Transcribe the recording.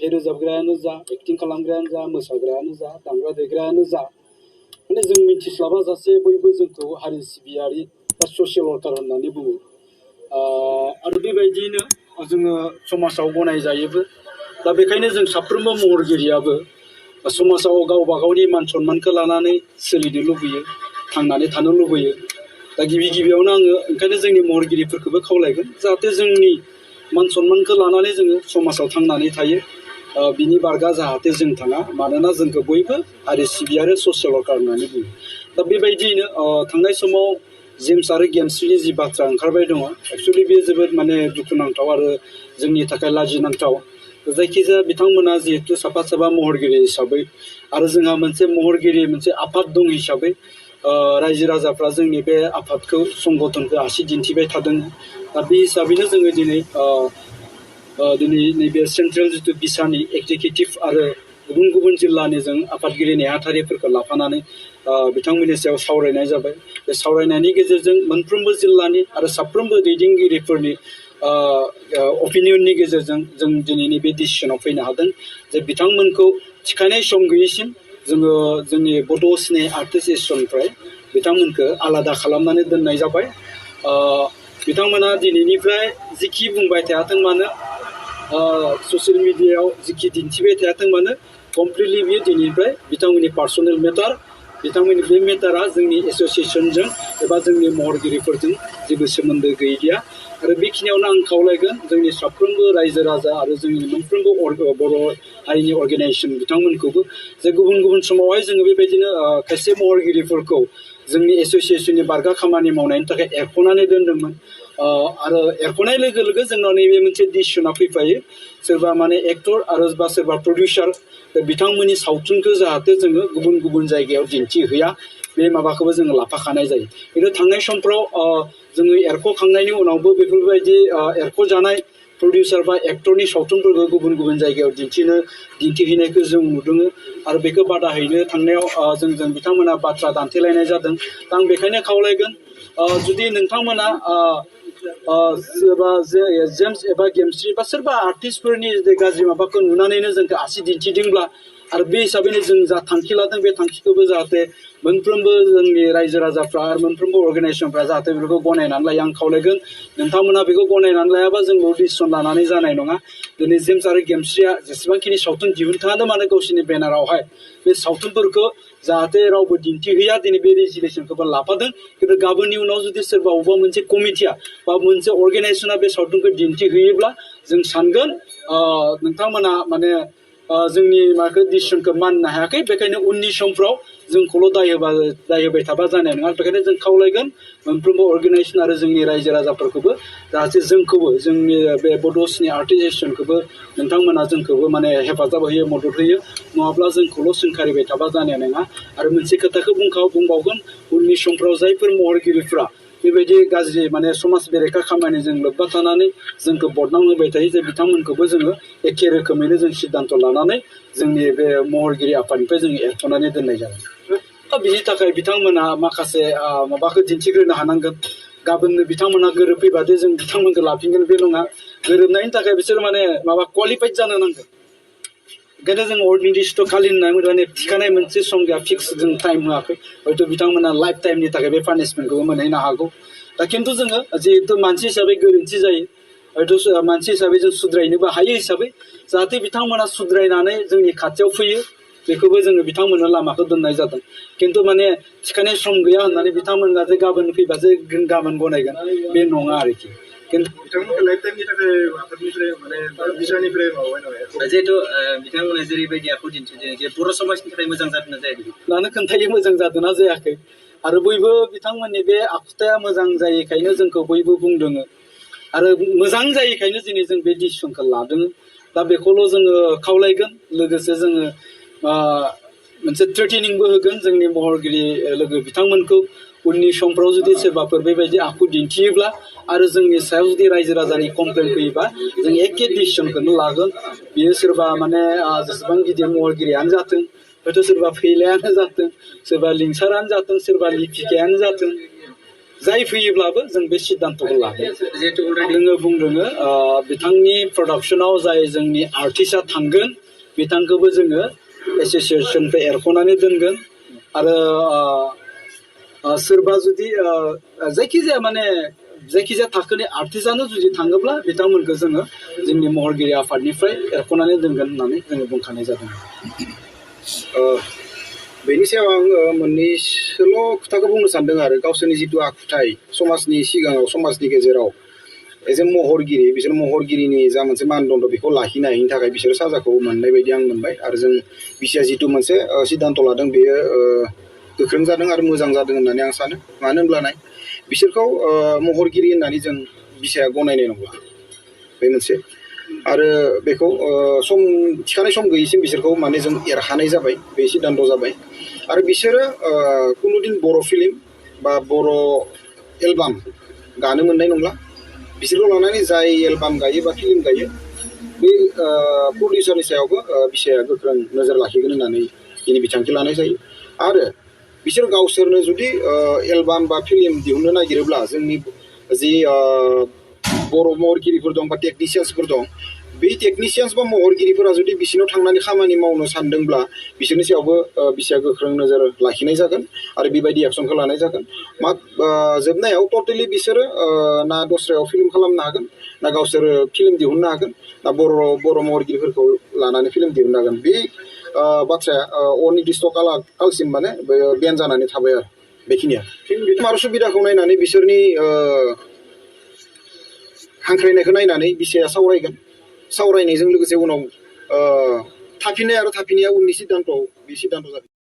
मेथाइ रोजाबग्रायानो जा एक्टिं खालामग्रायानो जा मोसाग्रायानो जा दामग्रा देग्रायानो जा माने जों मिथिस्लाबा जासे बयबो जोंखौ हारि सिबियारि बा ससियेल वर्कार होननानै बुङो आरो बेबायदियैनो जोङो समाजाव गनायजायोबो दा बेखायनो जों साफ्रोमबो महरगिरियाबो समाजाव गावबा गावनि मान सन्मानखौ लानानै सोलिनो लुबैयो थांनानै थानो लुबैयो दा गिबियावनो आङो ओंखायनो जोंनि महरगिरिफोरखौबो खावलायगोन जाहाथे जोंनि मान सन्मानखौ लानानै जोङो समाजाव थांनानै थायो बिनि बारगा जाहाथे जों थाङा मानोना जोंखौ बयबो हारि सिबियारि ससियेल वर्कार होननानै बुङो दा बेबायदियैनो थांनाय समाव जेम्स आरो गेमस्रिनि जि बाथ्रा ओंखारबाय दङ एक्सुवेलि बे जोबोद माने दुखुनांथाव आरो जोंनि थाखाय लाजिनांथाव जायखिजाया बिथांमोना जिहेतु साफा साफा महरगिरि हिसाबै आरो जोंहा मोनसे महरगिरि मोनसे आफाद दं हिसाबै रायजो राजाफ्रा जोंनि बे आफादखौ संगठनखौ आसि दिन्थिबाय थादों दा बे हिसाबैनो जोङो दिनै नैबे सेन्ट्रेल जितु बिसानि एक्जिकिउटिभ आरो गुबुन गुबुन जिल्लानि जों आफादगिरि नेहाथारिफोरखौ लाफानानै बिथांमोननि सायाव सावरायनाय जाबाय बे सावरायनायनि गेजेरजों मोनफ्रोमबो जिल्लानि आरो साफ्रोमबो दैदेनगिरिफोरनि अपिनियननि गेजेरजों जों दिनैनि बे डिसिसनाव फैनो हादों जे बिथांमोनखौ थिखानाय सम गैयैसिम जोङो जोंनि बड' सिने आर्टिस्ट एस'सिएसननिफ्राय बिथांमोनखौ आलादा खालामनानै दोननाय जाबाय बिथांमोना दिनैनिफ्राय जिखि बुंबाय थायाथों मानो ससियेल मिडियायाव जिखि दिन्थिबाय थायाथों मानो कमप्लिटलि बियो दिनैनिफ्राय बिथांमोननि पार्सनेल मेटार बिथांमोननि बे मेटारा जोंनि एस'सिएसनजों एबा जोंनि महरगिरिफोरजों जेबो सोमोन्दो गैलिया आरो बेखिनियावनो आं खावलायगोन जोंनि साफ्रोमबो रायजो राजा आरो जोंनि मोनफ्रोमबो बर' हारिनि अर्गेनाइजेसन बिथांमोनखौबो जे गुबुन गुबुन समावहाय जोङो बेबायदिनो खायसे महरगिरिफोरखौ जोंनि एस'सिएसननि बारगा खामानि मावनायनि थाखाय एरख'नानै दोनदोंमोन आरो एरख'नाय लोगो लोगो जोंनाव नैबे मोनसे डिसिसना फैफायो सोरबा माने एक्टर आरो बा सोरबा प्रडिउसार बिथांमोननि सावथुनखौ जाहाथे जोङो गुबुन गुबुन जायगायाव दिन्थिहैया बे माबाखौबो जोङो लाफाखानाय जायो खिन्थु थांनाय समफ्राव जोङो एरख'खांनायनि उनावबो बेफोरबायदि एरख'जानाय प्रडिउसार बा एक्टरनि सावथुनफोरखौ गुबुन गुबुन जायगायाव दिन्थिहैनायखौ जों नुदों आरो बेखौ बादा हैनो थांनायाव जोंजों बिथांमोना बाथ्रा दान्थेलायनाय जादों दा आं बेखायनो खावलायगोन जुदि नोंथांमोना सोरबा जेम्स एबा गेमस्रि बा सोरबा आर्टिस्टफोरनि गाज्रि माबाखौ नुनानैनो जोंखौ आसि दिन्थिदोंब्ला आरो बे हिसाबैनो जों जा थांखि लादों बे थांखिखौबो जाहाथे मोनफ्रोमबो जोंनि रायजो राजाफ्रा आरो मोनफ्रोमबो अर्गेनाइजेसनफ्रा जाहाथे बेखौ गनायनानै लायो आं खावलायगोन नोंथांमोना बेखौ गनायनानै लायाबा जों डिसिसन लानानै जानाय नङा दिनै जेम्स आरो गेमस्रिया जेसेबांखिनि सावथुन दिहुनखादों मानो गावसोरनि बेनारावहाय बे सावथुनफोरखौ जाहाथे रावबो दिन्थिहैया दिनै बे रेजुलेसनखौबो लाफादों खिन्थु गाबोननि उनाव जुदि सोरबा अबेबा मोनसे कमिटिया बा मोनसे अर्गेनाइजेसना बे सावथुनखौ दिन्थिहैयोब्ला जों सानगोन नोंथांमोना माने जोंनि माखौ डिसिसनखौ मानिनो हायाखै बेखायनो उननि समफ्राव जोंखौल' दाय होबाय थाबा जानाय नङा बेखायनो जों खावलायगोन मोनफ्रोमबो अर्गेनाइजेसन आरो जोंनि रायजो राजाफोरखौबो जाहाथे जोंखौबो जोंनि बे बड' सिने आर्टिस्ट एस'सिएसनखौबो नोंथांमोना जोंखौबो माने हेफाजाब होयो मदद होयो नङाब्ला जोंखौल' सोंखारिबाय थाबा जानाय नङा आरो मोनसे खोथाखौ बुंबावगोन उननि समफ्राव जायफोर महरगिरिफ्रा बेबायदि गाज्रि माने समाज बेरेखा खामानिजों लोब्बा थानानै जोंखौ बदनाम होबाय थायो जे बिथांमोनखौबो जोङो एखे रोखोमैनो जों सिद्धान्त लानानै जोंनि बे महरगिरि आफादनिफ्राय जों एरख'नानै दोननाय जागोन दा बिनि थाखाय बिथांमोना माखासे माबाखौ दिन्थिग्रोनो हानांगोन गाबोननो बिथांमोना गोरोबफैबादि जों बिथांमोनखौ लाफिनगोन बे नङा गोरोबनायनि थाखाय बिसोर माने माबा क्वालिफाइड जानो नांगोन ओंखायनो जों निर्दिष्ट खालि होननाय माने थिखानाय मोनसे सम गैया फिक्स जों टाइम होआखै हयथ' बिथांमोना लाइफ टाइमनि थाखाय बे पानिशमेन्टखौबो मोनहैनो हागौ दा खिन्थु जोङो जिहेतु मानसि हिसाबै गोरोन्थि जायो हयथ' मानसि हिसाबै जों सुद्रायनोबो हायो हिसाबै जाहाथे बिथांमोना सुद्रायनानै जोंनि खाथियाव फैयो बेखौबो जोङो बिथांमोननो लामाखौ दोननाय जादों खिन्थु माने थिखानाय सम गैया होननानै बिथांमोना जे गाबोन फैबासो गाबोन गनायगोन बे नङा आरोखि खिन्थु बिथांमोनखौ लाइफ टाइमनि थाखाय आफादनिफ्राय माने बिसानिफ्राय माबाबाय नामा जिहेथु बिथांमोना जेरैबायदि आखु दिन्थिदों जे बर' समाजनि थाखाय मोजां जादोंना जायाखै लानो खोन्थायो मोजां जादोंना जायाखै आरो बयबो बिथांमोननि बे आखुथाया मोजां जायैखायनो जोंखौ बयबो बुंदों आरो मोजां जायैखायनो दिनै जों बे डिसिसनखौ लादों दा बेखौल' जोङो खावलायगोन लोगोसे जोङो मोनसे थ्रेटेनिंबो होगोन जोंनि महरगिरि लोगो बिथांमोनखौ उननि समफ्राव जुदि सोरबाफोर बेबायदि आखु दिन्थियोब्ला आरो जोंनि सायाव जुदि रायजो राजानि कमप्लेन फैयोबा जों एखे डिसिसनखौनो लागोन बियो सोरबा माने जेसेबां गिदिर महरगिरियानो जाथों हयथ' सोरबा फैलायानो जाथों सोरबा लिंसारानो जाथों सोरबा लिपिकायानो जाथों जाय फैयोब्लाबो जों बे सिद्धान्तखौ लागोन जिहेतु जोङो बुंदों बिथांनि प्रडाक्सनाव जाय जोंनि आर्टिस्टआ थांगोन बिथांखौबो जोङो एस'सियेसननिफ्राय एरख'नानै दोनगोन आरो सोरबा जुदि जायखिजाया माने जायखिजाया थाखोनि आर्टिस्टआनो जुदि थाङोब्ला बिथांमोनखौ जोङो जोंनि महरगिरि आफादनिफ्राय एरख'नानै दोनगोन होननानै जोङो बुंखानाय जादों। बेनि सायाव आं मोननैसोल' खोथाखौ बुंनो सानदों आरो गावसोरनि जिथु आखुथाय समाजनि सिगाङाव समाजनि गेजेराव एज ए महरगिरि बिसोर महरगिरिनि जा मोनसे मानदण्ड बेखौ लाखिनो हायिनि थाखाय बिसोर साजाखौ मोननाय बायदि आं मोनबाय आरो जों बिसिया जिथु मोनसे सिद्धान्त लादों बेयो गोख्रों जादों आरो मोजां जादों होननानै आं सानो। मानो होनब्ला बिसोरखौ महरगिरि होननानै जों बिसाया गनायनाय नंला बे मोनसे आरो बेखौ सम थिखानाय सम गैयैसिम बिसोरखौ माने जों एरहानाय जाबाय बे सिद्धान्त जाबाय आरो बिसोरो कुनुदिन बर' फिल्म बा बर' एलबाम गानो मोननाय नंला। बिसोरखौ लानानै जाय एलबाम गायो बा फिल्म गायो बे प्रडिउसारनि सायावबो बिसाया गोख्रों नोजोर लाखिगोन होननानै दिनै बिथांखि लानाय जायो आरो बिसोर गावसोरनो जुदि एलबाम बा फिल्म दिहुननो नागिरोब्ला जोंनि जि बर' महरगिरिफोर दं बा टेकनिसियान्सफोर दं बे टेकनिसियान्स बा महरगिरिफोरा जुदि बिसोरनाव थांनानै खामानि मावनो सानदोंब्ला बिसोरनि सायावबो बिसोर गोख्रों नोजोर लाखिनाय जागोन आरो बेबायदि एक्सनखौ लानाय जागोन। जोबनायाव टटेलि बिसोरो ना दस्रायाव फिल्म खालामनो हागोन ना गावसोरो फिल्म दिहुननो हागोन ना बर' महरगिरिफोरखौ लानानै फिल्म दिहुननो हागोन बे बाथ्राया अनिर्दिष्ट कालसिम माने बेन जानानै थाबाय आरो बेखिनिया आरो सुबिदाखौ नायनानै बिसोरनि हांख्रायनायखौ नायनानै बिसाया सावरायगोन। सावरायनायजों लोगोसे उनाव थाफिननाय आरो थाफिनैया उननि सिद्धान्तआव बे सिद्धान्त जागोन।